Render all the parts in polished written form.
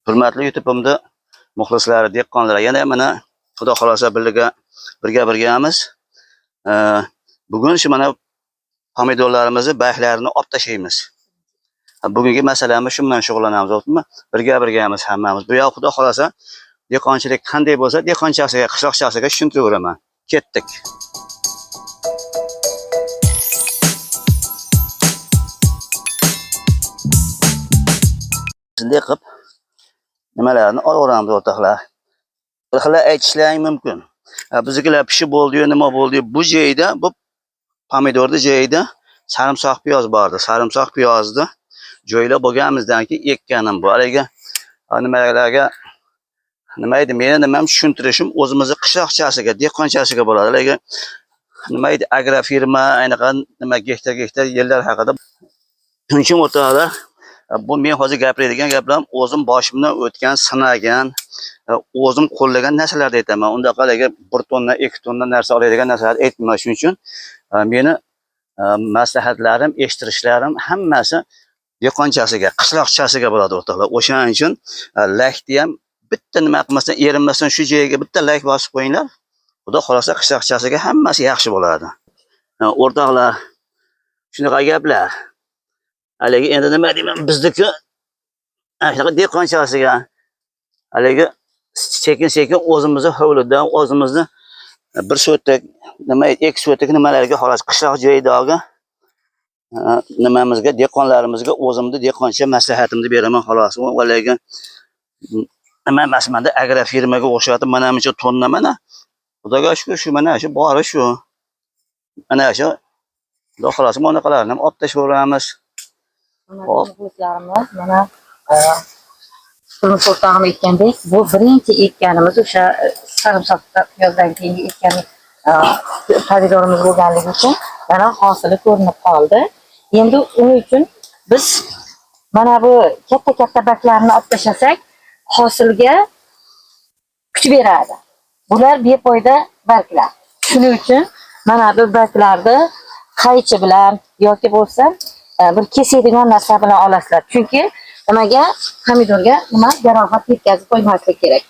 Hurmatli YouTube'imda muxlislari, dehqonlar, yana mana Xudo xolasa birga birgamiz. Bugun shu mana pomidorlarimizni barglarini olib tashlaymiz. Bugungi masalamiz shu bilan shug'ullanamiz, o'tmi? Birga birgamiz hammamiz. Bu yoq Xudo xolasa dehqonchilik qanday bo'lsa, dehqonchasiga, qishloqchasiga tushuntiraveraman. Ketdik. Shunday qilib nimalarni olaveramiz o'rtoqlar. Bir xil aytishlaring mumkin. Biznikilar pishib bo'ldi-yu, nima bo'ldi-yu, bu joyda, bu pomidorni joyida sarimsoq piyoz bordi. Sarimsoq piyozni joylab bo'lganimizdan keyin ekkanim bu. Haligi nimalarga nima edi, meni nimam tushuntirishim o'zimizni qishloqchasiga, dehqonchasiga bo'ladi. Haligi nima edi, agrofirma, aynaqa nima gektar-gektar yerlar haqida. Shuning uchun o'rtoqlar, bu men hozir gapiradigan gaplarim o'zim boshimdan o'tgan, sinagan, o'zim qo'llagan narsalarni aytaman. Undaqa haligi 1 tonna, 2 tonna narsa oladigan narsalarni aytmayman. Shuning uchun meni maslahatlarim, eshittirishlarim hammasi dehqonchasiga, qishloqchasiga bo'ladi o'rtoqlar. O'shaning uchun laykni ham bitta nima qilmasdan, erinmasdan shu joyga bitta layk bosib qo'yinglar. Xudo xolasa qishloqchasiga hammasi yaxshi bo'ladi. O'rtoqlar, shunaqa gaplar. Haligi endi nima deyman, bizniki shunaqa dehqonchasiga haligi sekin-sekin o'zimizni hovlidan, o'zimizni 1 sotik, nima, 2 sotik nimalarga xolos qishloq joyidagi nimamizga, dehqonlarimizga o'zimni dehqoncha maslahatimni beraman xolos. Haligi nima emasmanda agrofirmaga o'xshatib mana buncha tonna mana. Xudoga shukr, shu mana shu bori shu. Mana shu Xudo xolasa bunaqalarni ham olib tashlayveramiz. Hop. Muxlislarimiz, mana turmush o'rtog'im aytgandek, bu birinchi ekkanimiz o'sha sarimsoq piyozdan keyingi ekkan pomidorimiz bo'lganligi uchun mana hosili ko'rinib qoldi. Endi uning uchun biz mana bu katta-katta barglarni olib tashlasak, hosilga kuch beradi. Bular befoyda barglar. Shuning uchun mana bu barglarni qaychi bilan yoki bo'lsa bir kesadigan narsa bilan olasizlar. Chunki nimaga pomidorga nima jarohat yetkazib qo'ymaslik kerak.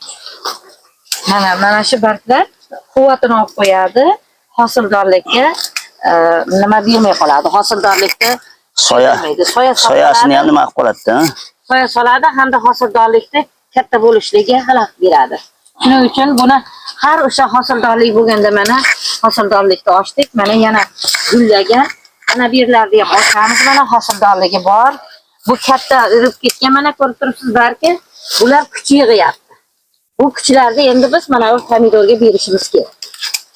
Mana shu barglar quvvatini olib qo'yadi, hosildorlikka nima bermay qoladi. Hosildorlikka Soyasini ham nima qilib qoladi-da? Soya soladi hamda hosildorlikni katta bo'lishligiga xalaqit beradi. Shuning uchun buni har o'sha hosildorlik bo'lganda mana hosildorlikni ochdik, mana yana gullagan. Mana bu yerlarda ham ochamiz, mana hosildorligi bor. Bu katta irib ketgan, mana ko'rib turibsiz barki, bular kuch yig'yapti. Bu kuchlarni endi biz mana bu pomidorga berishimiz kerak.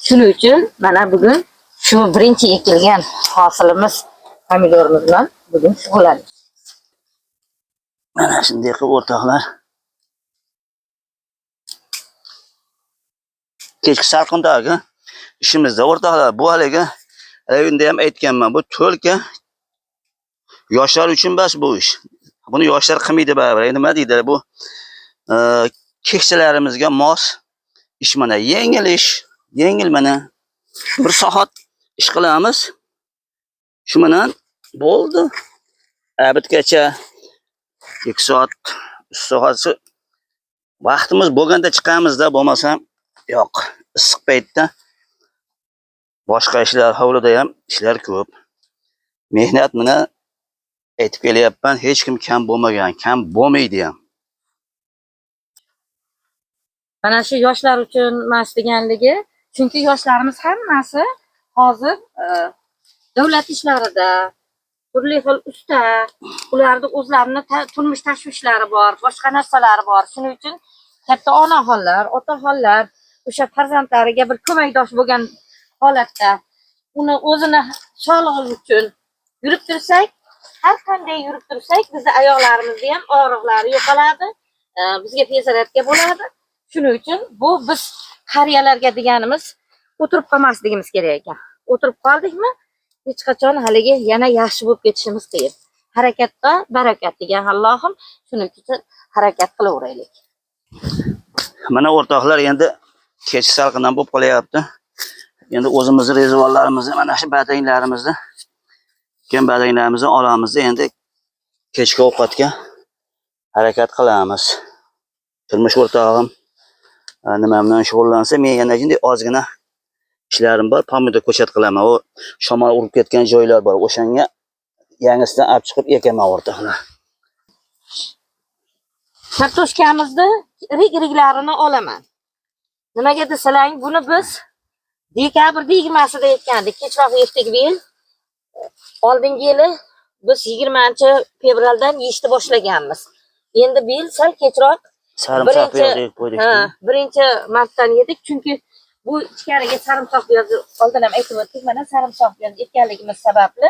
Shuning uchun mana bugun shu birinchi ekilgan hosilimiz pomidorimiz bilan bugun shug'ullanamiz. Mana shunday qilib o'rtoqlar. Kechki salqindagi ishimizda o'rtoqlar, bu haligi unda ham aytganman, bu to'lka yoshlar uchun bas bu ish. Buni yoshlar qilmaydi baribir. Nima deydi bu keksalarimizga mos ish mana, yengil ish, yengil mana 1 soat ish qilamiz. Shu bilan bo'ldi. Abidgacha 2 soat, 3 soat vaqtimiz bo'lganda chiqamizda, bo'lmasa yo'q. Issiq paytda boshqa ishlar, hovlida ham ishlar ko'p. Mehnat mana aytib kelyapman, hech kim kam bo'lmagan, kam bo'lmaydi ham. Mana shu yoshlar uchun emas deganligi, chunki yoshlarimiz hammasi hozir davlat ishlarida, turli xil usta, ularni o'zlarini turmush tashvishlari bor, boshqa narsalari bor. Shuning uchun katta onaxonlar, otaxonlar o'sha farzandlariga bir ko'makdosh bo'lgan holatda uni o'zini sog'lig'i uchun yurib tursak, har qanday yurib tursak, bizni oyoqlarimizda ham og'riqlari yo'qoladi, bizga fezoratga bo'ladi. Shuning uchun bu biz qariyalarga deganimiz o'tirib qolmasligimiz kerak ekan. O'tirib qoldikmi, hech qachon haligi yana yaxshi bo'lib ketishimiz qiyin. Harakatda barakat degan Allohim, shuning uchun harakat qilaveraylik. Mana o'rtoqlar, endi kech salqindan bo'lib qolyapti. Endi o'zimizni rezervuarlarimizni, mana shu badanglarimizni, keyin badanglarimizni olamiz. Endi kechki ovqatga harakat qilamiz. Turmush o'rtog'im nima bilan shug'ullansa, men yana shunday ozgina ishlarim bor. Pomidor ko'chat qilaman. U shamol urib ketgan joylar bor. O'shanga yangisidan olib chiqib ekaman o'rtoqlar. Kartoshkamizni irik-iriklarini olaman. Nimaga desalaring, buni biz dekabrda 20-sida ekkandik. Kechroq ekdik bu yil. Oldingi yili biz 20-fevraldan yeyishni boshlaganmiz. Endi bu yil sal kechroq Sarimsoq piyoz ekib qo'ydik. Ha, birinchi martdan yedik, chunki bu ichkariga sarimsoq piyozni oldin ham aytib o'tdik, mana sarimsoq piyoz ekkanligimiz sababli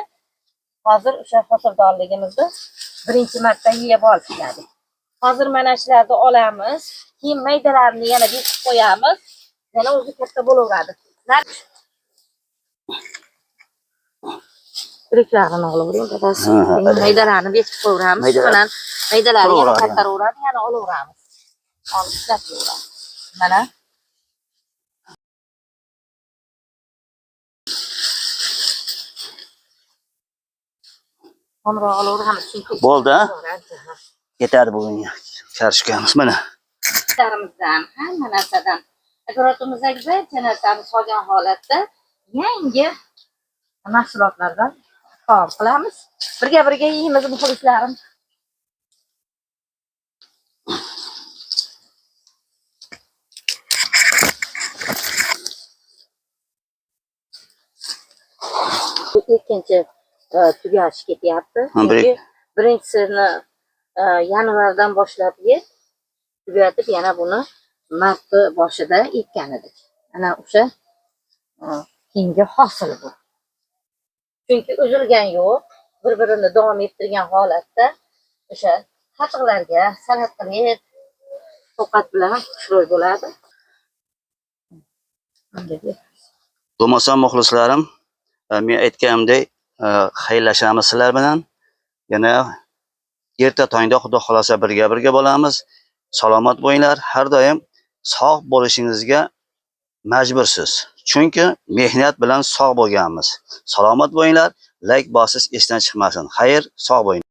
hozir o'sha hosildorligimizni birinchi marta yeb oldik. Hozir mana shularni olamiz, keyin maydalarini yana bekitib qo'yamiz, yana o'zi katta bo'laveradi. Iriklarini olavering, dadasi. Ha, ha, Maydalarini bekitib qo'yaveramiz. Shu Maydalar. bilan maydalari yana Turaveradi. kattaraveradi, yana olaveramiz. Olib ishlataveramiz. Mana. Tomroq olaveramiz, chunki Bo'ldi, ha? Yetadi bugunga kartoshkamiz mana. Ishlarimizdan, hamma narsadan, atrofimizdagi barcha narsani solgan holatda yangi mahsulotlardan taom qilamiz. Birga-birga yeymiz, muxlislarim. Bu ikkinchi tugashi ketyapti. Ha, bir- Chunki birinchisini yanvardan boshlab yeb, tugatib yana buni martni boshida ekkan edik. Ana o'sha keyingi hosil bu. Chunki uzilgan yo'q, bir-birini davom ettirgan holatda o'sha qatiqlarga salat qilib ovqat bilan xushro'y bo'ladi. Bo'lmasa muxlislarim, men aytganimdek, xayrlashamiz sizlar bilan. Yana erta tongda Xudo xolasa birga-birga bo'lamiz. Salomat bo'linglar. Har doim sog' bo'lishingizga majbursiz. Chunki mehnat bilan sog' bo'lganmiz. Salomat bo'linglar. Like bosish esdan chiqmasin. Xayr, sog' bo'ling.